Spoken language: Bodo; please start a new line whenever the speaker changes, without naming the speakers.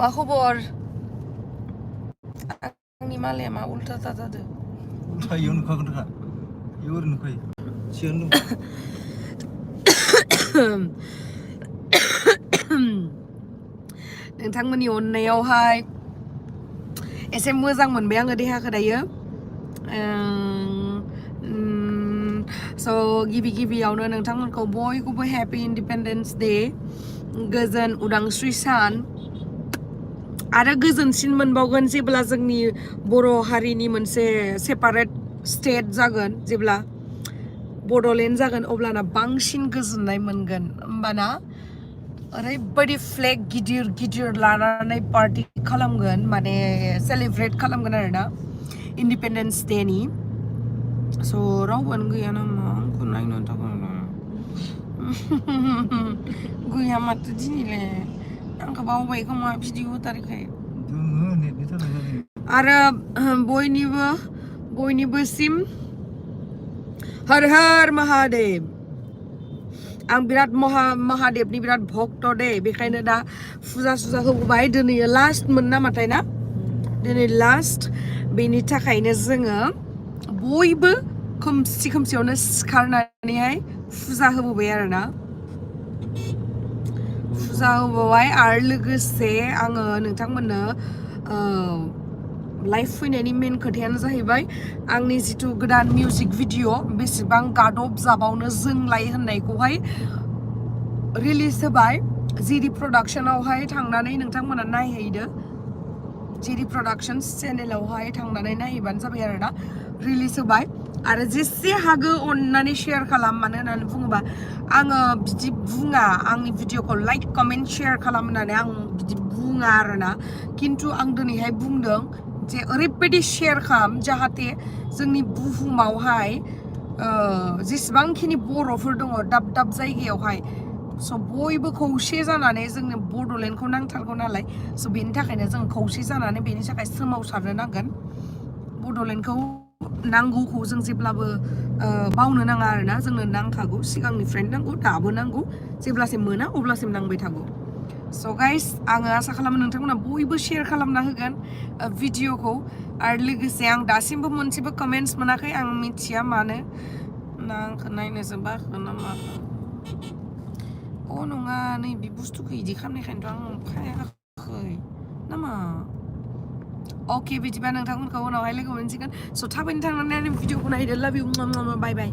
मा खबर आंनि मालाया मा उल्था जादों
उल्था इयाव नुखागोन नोंहा इयाव ओरै नुखायो सिगां
नोंथांमोननि अननायावहाय एसे मोजां मोनबाय आङो देहाखौ दायो स' गिबियावनो नोंथांमोनखौ बयखौबो हेपि इन्डिपेन्डेन्स डे गोजोन उदांस्रि सान आरो गोजोनसिन मोनबावगोन जेब्ला जोंनि बर' हारिनि मोनसे सेपारेट स्टेट जागोन जेब्ला बड'लेण्ड जागोन अब्लाना बांसिन गोजोननाय मोनगोन होमबाना ओरैबायदि फ्लेग गिदिर गिदिर लानानै पार्टि खालामगोन माने सेलिब्रेट खालामगोन आरोना इन्डिपेन्डेन्स डेनि स' रावबोआनो गैया नामा आंखौ नायनो थाखाय गैया माथो दिनैलाय आंखौ बावबाय खोमा भिडिअ होथारैखाय
दोङो नेटनि थाखाय जादों
आरो बयनिबोसिम हर हर महादेव आं बिराद महादेवनि बिराद भक्त दे बेखायनो दा फुजा होबोबाय दिनै लास्ट मोन नामाथाय ना दिनै लास्ट बेनि थाखायनो जोङो बयबो खोमसियावनो सिखारनानैहाय फुजा होबोबाय आरोना फुजा होबोबाय आरो लोगोसे आङो नोंथांमोननो लाइभ फैनायनि मेन खोथायानो जाहैबाय आंनि जिथु गोदान मिउजिक भिडिअ बेसेबां गादब जाबावनो जोंलाय होननायखौहाय रिलिज होबाय जिडि प्रडाक्शनावहाय थांनानै नोंथांमोना नायहैदो जिडि प्रडाक्शन्स चेनेलावहाय थांनानै नायहैबानो जाबाय आरोना रिलिज होबाय आरो जेसे हागौ अननानै शेयार खालाम मानो होननानै बुङोबा आङो बिदि बुङा आंनि भिडिअखौ लाइक कमेन्ट शेयार खालाम होननानै आं बिदि बुङा आरोना खिन्थु आं दिनैहाय बुंदों जे ओरैबायदि शेयार खालाम जाहाथे जोंनि बुहुमावहाय जेसेबांखिनि बर'फोर दङ दाब दाब जायगायावहाय स' बयबो खौसे जानानै जोंनो बड'लेण्डखौ नांथारगौ नालाय स' बेनि थाखायनो जों खौसे जानानै बेनि थाखाय सोमावसारनो नांगोन बड'लेण्डखौ नांगौखौ जों जेब्लाबो बावनो नाङा आरोना जोंनो नांखागौ सिगांनिफ्रायनो नांगौ दाबो नांगौ जेब्लासिम मोना अब्लासिम नांबाय थागौ स' गाइस आङो आसा खालामो नोंथांमोना बयबो शेयार खालामना होगोन भिडिअखौ आरो लोगोसे आं दासिमबो मोनसेबो कमेन्ट्स मोनाखै आं मिथिया मानो ना आंखौ नायनोसो बाखो ना माखो नङा नैबे बुस्थुखौ इदि खालामनायखायनोथ' आं फायाखै नामा अके बिदिबा नोंथांमोनखौ उनावहाय लोगो मोनसिगोन स' थाबैनो थांनानै भिडिअखौ नायदो लाभ इउ बाय बाय